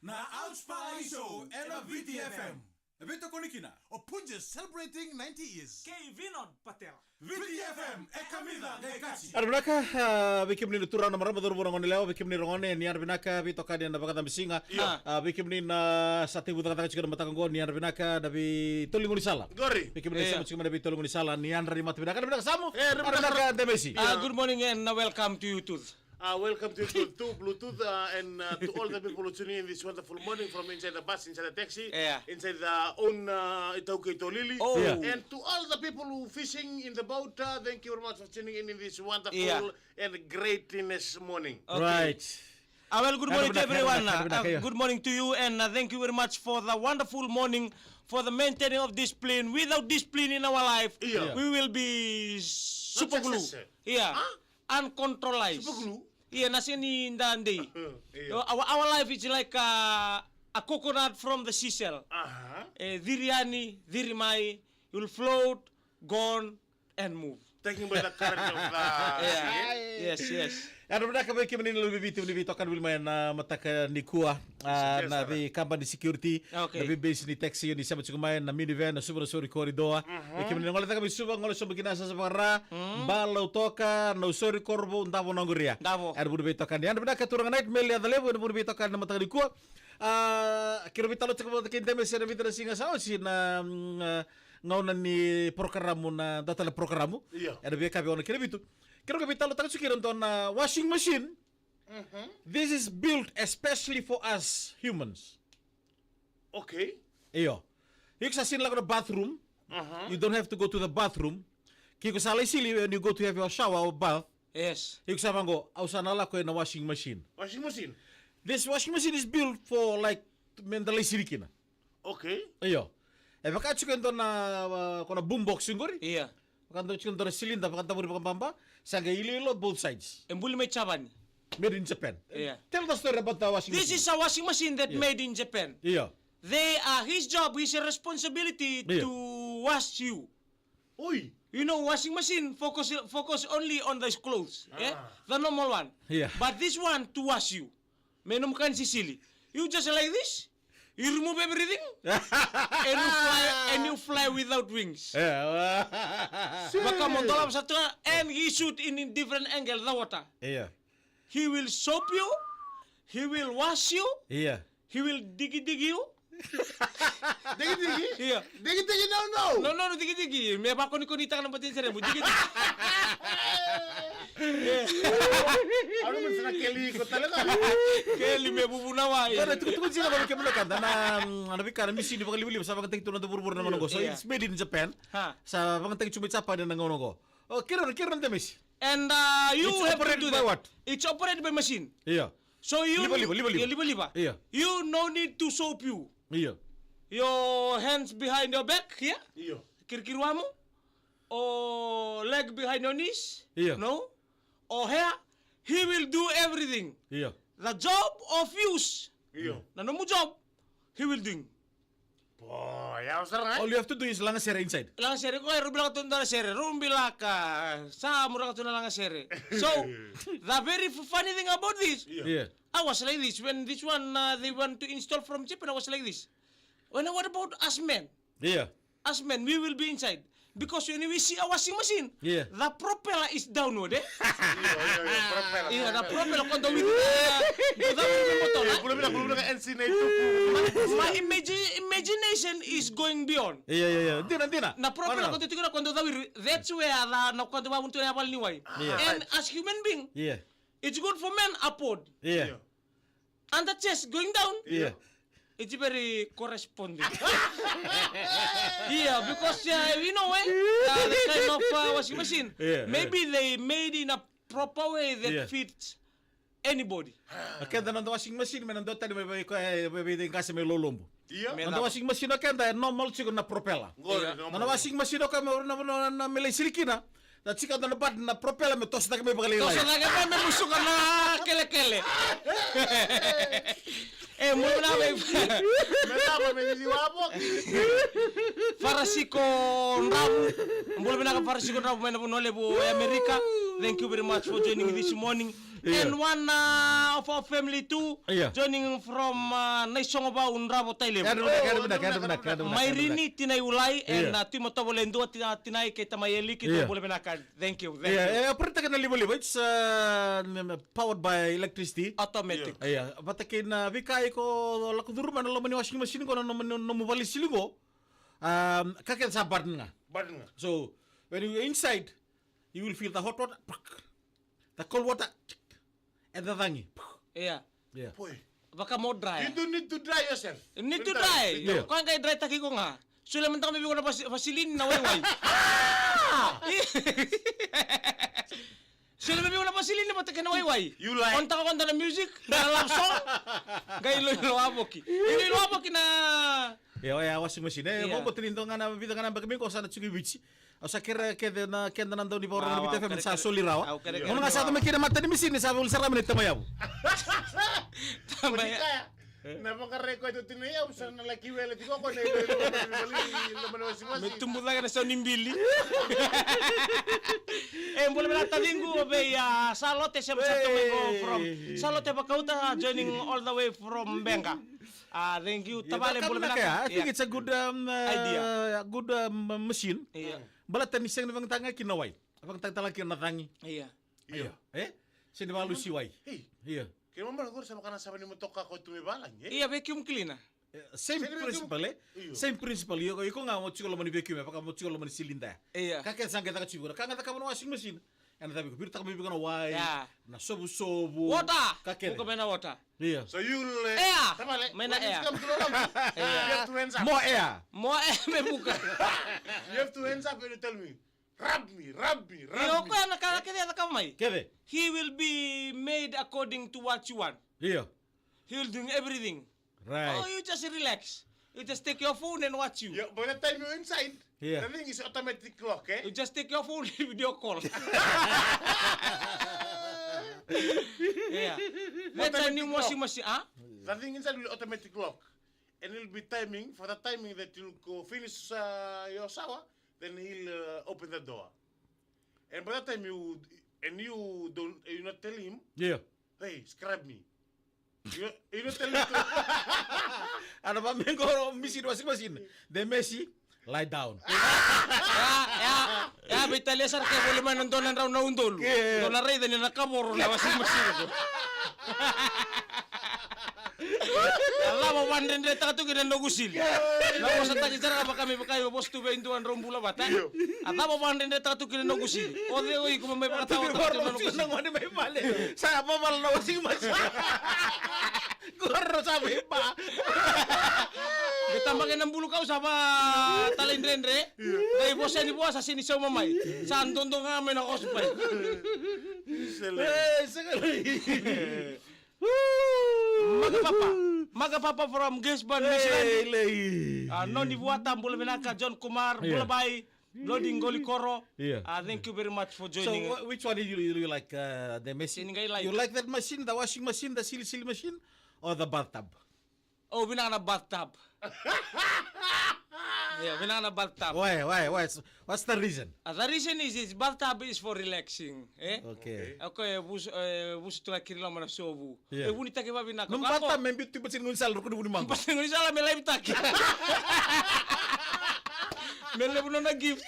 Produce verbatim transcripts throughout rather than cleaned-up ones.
Na Ouch Palai Show ena Viti F M. E veitokoni kina o Punjas celebrating ninety years. Kei Vinod Patel. Viti F M, e kamica qai kaci. Ena vinaka, ah, vei kemuni na turaga na marama, cauravou, na goneyalewa, vei kemuni na gone, ni yadra vinaka, veitokani ena vakacabisiga. Io. Ah, vei kemuni na sa tekivu cakacaka tiko ena mataka oqo, ni yadra vinaka, na veitoliqu ni sala. Qori. Vei kemuni na sema tiko mai na veitoliqu ni sala, ni yadra ni mata vinaka, na vinaka Samu. Eh, na vinaka Demesi. Ah, good morning and, uh, welcome to YouTube. Uh, welcome to, to, to Bluetooth, uh, and, uh, to all the people who are tuning in this wonderful morning from inside the bus, inside the taxi, inside the own, uh, iTaukei Tolili. Oh. Yeah. And to all the people who fishing in the boat, uh, thank you very much for tuning in in this wonderful and greatness morning. Okay. Right. Uh, well, good morning to everyone. Uh, good morning to you, and, uh, thank you very much for the wonderful morning, for the maintaining of discipline. Without discipline in our life, we will be super glue. Not success, eh? Yeah. Huh? Uncontrolled. Super glue. Ia, na sega ni da dei. Ia. Our, our life is like a, a coconut from the seashell. Aha. E ciri yani, ciri mai, you'll float, gone, and move. Taking by the current of the sea. Yes, yes. Ena vinaka vei kemuni na luve i Viti ni veitokani voli mai ena mataka nikua. Ah, na veikabani security, na veibase ni taxi, ni sema tiko mai na minivan, na Suva na Sori Corridor. Vei kemuni na gole cake mai Suva, gole sobu kina Sasa Vakara, Ba, Lautoka, Nausori, Korovou, Davo, Naqoria. Davo. Ena vuku ni veitokani. Ena vinaka turaga Night Mail, Yaca Levu, ena vuku ni veitokani na mataka nikua. Ah, keirau veitalanoataka vata kei Demesi ena vica na siga sa oti na, mm, ah, gauna ni porokaramu, na dua tale na porokaramu. Io. Ena veiyakavi ono ki na vitu. Keirau qai veitalanoataka tiko kina e dua na washing machine. This is built especially for us humans. Okay. Io. Iko sa sega ni lako na bathroom. You don't have to go to the bathroom. Ke iko sa lai sili, when you go to have your shower or bath, yes, iko sa vaqo, au sa na lako ena washing machine. Washing machine. This washing machine is built for, like, me da lai sili kina. Okay. Io. E vaka tiko e dua na, uh, ko na boom box qori. Ia. Vaka tiko e dua na silida, vakadavori vakababa, sa qai iloilo both sides. E buli mai Japani. Made in Japan. Ia. Tell the story about the washing machine. This is a washing machine that made in Japan. Ia. They are, his job, his responsibility to wash you. Oi. You know, washing machine focus, focus only on the clothes, eh? The normal one. Yeah. But this one to wash you. Me nomu ka ni sisili. You just like this. You remove everything. And you fly, and you fly without wings. Yeah. Vaka mo dolava sara tu ga, and he shoot in, in different angle the water. Yeah. He will soap you. He will wash you. Yeah. He will digi digi you. Digi digi? Ia. Digi digi no no. No no no, digi digi. Me vakonikonitaka na bati ni seremu. Digi digi. Au na mani sa na keli iko tale ga. Keli me vuvuna wai. Ena tukutuku tiko na kemuna kada na, mm, na veika na misini vakalivaliva sa vakayagataki tu na noda vuravura na gauna oqo. So it's made in Japan. Ha. Sa vakayagataki tu mai Japan na gauna oqo. O, kira, kira na demesi. And, uh, you have to do that. It's operated by what? It's operated by machine. Ia. So you liva, liva, liva, liva. Ia, liva, liva. Ia. You no need to soap you. Ia. Your hands behind your back here. Ia. Kirikiriwamu. Or leg behind your knees. Ia. No. Or hair. He will do everything. Ia. The job of use. Ia. Na nomu job, he will doing. Boy, au sara ga. All you have to do is laga sere inside. Laga sere, ko e rubilaka tu na sere, rubilaka. Sa muraka tu na laga sere. So, the very f-, funny thing about this, yeah, I was like this. When this one, uh, they want to install from Japan, I was like this. When, what about us men? Yeah. Us men, we will be inside. Because when we see a washing machine, yeah, the propeller is downward, eh? Io, io, io, propeller. Io, the propeller, ko dau iri, eh, ko dau iri na motor, eh? Bula vinaka, bula vinaka, N C nine two. My, my imagi-, imagination is going beyond. Io, io, io. Dina, dina. Na propeller, ko dau tiko na, ko dau iri. That's where the, na ko dau vavuna tu na yavale ni wai. Yeah. And as human being, yeah, it's good for men upward. Yeah. Io. And the chest going down. Yeah. It's very corresponding. Yeah, because, uh, you know, eh, uh, the kind of, uh, washing machine. Yeah, maybe they made in a proper way that fits anybody. Keda na noda washing machine, me na dua tani me vei koya, me vei qase me lolobu. Ia. Na noda washing machine o keda e normal tiko na propeller. Qori, normal. Na washing machine o koya me, na, na, na me lai sili kina. Na tiko na button na propeller me tosotaki mai vakalailai. Tosotaki mai me musuka na kelekele. E, bula vinaka vei. Me lava me sisi wavo. Farasiko Dravu. Bula vinaka Farasiko Dravu mai na vanua levu e Amerika. Thank you very much for joining this morning. Yeah. And one, uh, of our family too, yeah, joining from, uh, Naisogavou, Dravo, Tailevu. Vinaka, vinaka, vinaka, vinaka, vinaka. Mairini, tinai Ulai, and, yeah, uh, Tui Matovolei, dua tina, tinai kei tamai Eli, keitou, yeah, bula vinaka. Thank you, thank you. Yeah, e, e, operataka na livaliva, it's, uh, n-, n-, powered by electricity. Automatic. Yeah. Yeah, vata kei na veika iko lako curuma ena loma ni washing machine qo, na nomu, nomu vale sili qo. Um, ka kece sa button ga. Button ga. So, when you inside, you will feel the hot water, the cold water, and the cagi. Yeah. Yeah. Boy. Vaka mo dry. You don't need to dry yourself. You need to dry. Yeah. Ko qai dry taki iko ga. Solia mada ga mai vei iko na vasi-, vasilini, na waiwai. Solia mai vei iko na vasilini vata kei na waiwai. You like. On taka mada na music, na love song. Qai iloilo wavoki. Iloilo wavoki na. Ia, oya washing machine. E, yeah, vakabauta ni dua ga na vica ga na yabaki mai qo sa na tiko i Viti. Au sa kerea kece na, keda na dau ni vakarorogo na Viti F M sa soli rawa. Au kerea, au kerea. Gauna ga sa tu mai kina na mata ni misini, sa vuli sara mai na tamayavu. Tamayavu. Na vakarai koya tu tinai au, sa na laki wele tiko ko na i loma ni washing machine. Me tubu cake na sau ni bili. E, bula vinaka taciqu, vei, a, Salote, se, sa tu mai qo from Salote Vakauta, joining all the way from Beqa. A, thank you, tavale, bula vinaka. I think it's a good, um, uh, idea, a good, um, machine. Ia. Baleta ni sega ni vakayagataka ga kina na wai. Vakayagataka tale ga kina na cagi. Ia. Ia. E? Sega ni vakalusi wai. Ia. Kena ibalebale qori sa vaka na sava ni motoka ko tu mai valagi, e? Ia, vacuum cleaner. E, same principle, e? Io. Same principle. Io, iko ga mo tiko loma ni vacuum, e vaka mo tiko loma ni silinda. Ia. Ka kece sa qai caka tiko. Ka ga caka mo na washing machine. Ena cavi iko, viritaka mai vei iko na wai, ia, na sovusovu. Water. Ka kece. Vuka mai na water. Ia. So you, e, air. Tavale, mai na air. When it comes to love, ia, you have to hands up. More air. More air, me vuka. You have to hands up and you tell me, "Rub me, rub me, rub me." Io, koya na ka kece e cakava mai. Kece. He will be made according to what you want. Ia. He will doing everything. Right. Oh, you just relax. You just take your phone and watch you. Yeah, by the time you're inside, yeah, the thing is automatic lock, eh? You just take your phone and video call. Yeah. That's a new washing machine, huh? The thing inside will automatic lock. And it'll be timing, for the timing that you'll go finish, uh, your shower, then he'll, uh, open the door. And by the time you, and you don't, you not tell him, yeah, "Hey, scrub me." You, you not tell him to. Ana vamegoro machine, washing machine. The machine, lie down. Ya, ya, ya, veitalia sara ke voli mai na dua na drau na udolu. Yeah. Dua na raica ni na kavoro na washing machine. A cava o vakadredretaka tu kina noqu sili? Na vosataki sara vaka me vaka e vosa tu vei dua drau bula vata. Io. A cava o vakadredretaka tu kina noqu sili? O cei o iko me mai vakataotaka tu na noqu sili? Sa vavala na washing machine. Qori sa veiba. Qai tabaki na bulu kau sa vakatalaidredre. Qai vosa ni vosa sega ni sauma mai. Sa dodo ga mai na kosopai. Sele. E, sega ni. Magapapa. Magapapa from Gisborne, New Zealand. Hey, lei. Ah, Noni Vuata, bula vinaka, John Kumar, yeah, bula bai, Lodi Qolikoro. Yeah. Ah, thank you very much for joining. So, wh-, which one you, you, you like, uh, the machine? Sini qai like. You like that machine, the washing machine, the silly, silly machine, or the bathtub? Oh, vinaka na bathtub. Yeah, vinaka na bathtub. Why, why, why? What's the reason? Ah, the reason is, is bathtub is for relaxing, eh? Okay. Okay. Okay, vusu, eh, vusu tu ga kiri loma na sovu. Yeah. E vunitaki vavinaka. Nomu bathtub me biu tu bati ni gaunisala, roko ni vunimaqo. Bati ni gaunisala me laivitaki. Me levu nona gift.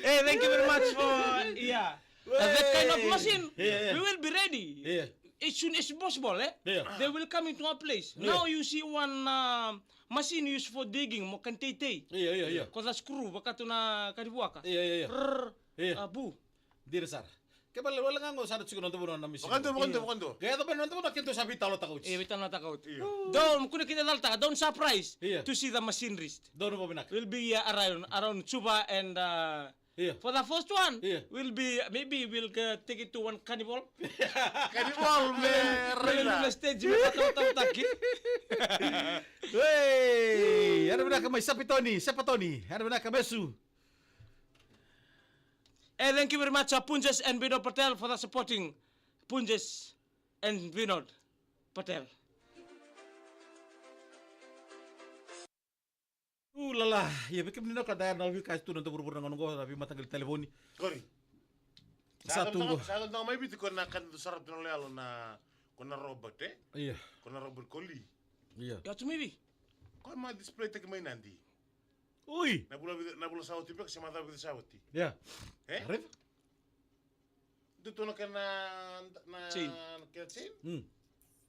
Hey, thank you very much for, yeah. Uh, that kind of machine, yeah, yeah, we will be ready. Yeah. As soon as possible, eh? Yeah. They will come into our place. Yeah. Now you see one, uh, machine used for digging, mo kan teitei. Yeah, yeah, yeah. Ko the screw, vaka tu na ka ni vuaka. Yeah, yeah, yeah. Rrrr. Yeah. Ah, bu. Dina sara. Ke bale wale ga qo sa na tiko na noda vanua na machine. Vakadua, vakadua, yeah, vakadua. Ke yaco mai na noda vanua keitou sa veitalanoataka oti. Yeah, veitalanoataka oti. Yeah. Dou, kua ni keitou talataka, don't surprise, yeah, to see the machineries. Dou na vavinaka. Will be here around, around Suva and, uh, yeah. For the first one, yeah, will be, maybe we'll, uh, take it to one carnival. Carnival, me, me raila. Stage, me tatautaki. Hey, era vinaka mai Sapatoni, Sapatoni, era vinaka mesu. Eh, thank you very much, uh, Punjas and Vinod Patel for the supporting. Punjas and Vinod Patel. Ulala, ia vei kemuni na ka da na vika tu na da vuravura na gauna qo na veimataqali talevoni. Qori. Sa tu qo. Sa tu mai Viti ko na ka da sarava tu na loyalo na, ko na Robert, e? Ia. Ko na Robert Koli. Ia. Ia tu mai vi. Ko ma display taki mai Nadi. Ui. Na vula vica, na vula sa oti beka se macawa vica sa oti. Ia. E? Raica. Dua tu na kena, na chain. Kena chain. Mm.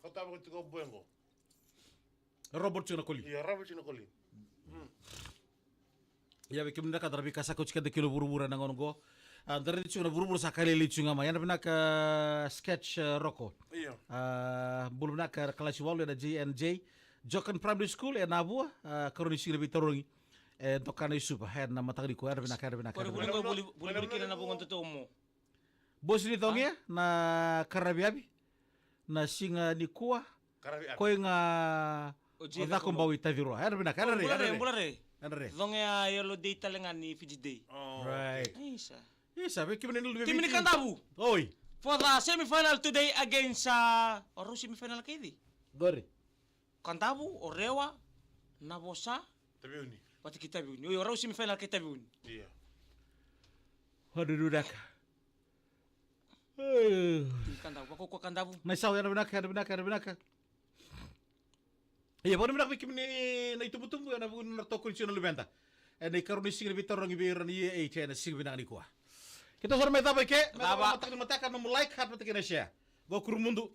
Ko tava ko tiko boengo. Robert tiko na Koli. Ia, Robert tiko na Koli. Mm. Ia vei kemuni na ka da vika sa kauti keda kina vuravura na gauna qo. A, da raici tiko na vuravura sa ka lailai tiko ga mai. Yadra vinaka Sketch, e, Roko. Ia. A, bula vinaka kalasi walu ena J N J. Jokan Primary School ena Vua, a, karua ni siga ni veitarogi. E doka na isuva ena mataka nikua, yadra vinaka, yadra vinaka. Kori yadra vuli vinaka. Qo, vuli, vuli, vuli kina na vugodoto mo. Bosi ni coge na karaviavi na siga nikua. Karaviavi. Koi ga o Cako Bau i Tacirua. Yadra vinaka, yadra re, yadra re. Bula re. Yadra re. Coge a yellow day tale ga ni Fiji Day. Right. Isa. Isa, vei kemuni na luve. Timi ni Kadavu. Oi. For the semifinal today against, uh, o rau semifinal kei cei? Qori. Kadavu, o Rewa, Navosa. Taveuni. Vata kei Taveuni. Oi, o rau semifinal kei Taveuni. Ia. Hadu dudaka. Kadavu, vakaukauwa Kadavu. Na isau, yadra vinaka, yadra vinaka, yadra vinaka. Ia, vakavinavinaka vei kemuni na itubutubu, ena vuku ni na tokoni tiko na luveda. Ena ikarua ni siga ni veitarogi vei ira na year eight, ena siga vinaka nikua. Keitou sa na mai cava i ke, mai cava mataka ni mataka, nomu like, heart, vata kei na share. Qo Kurumudu.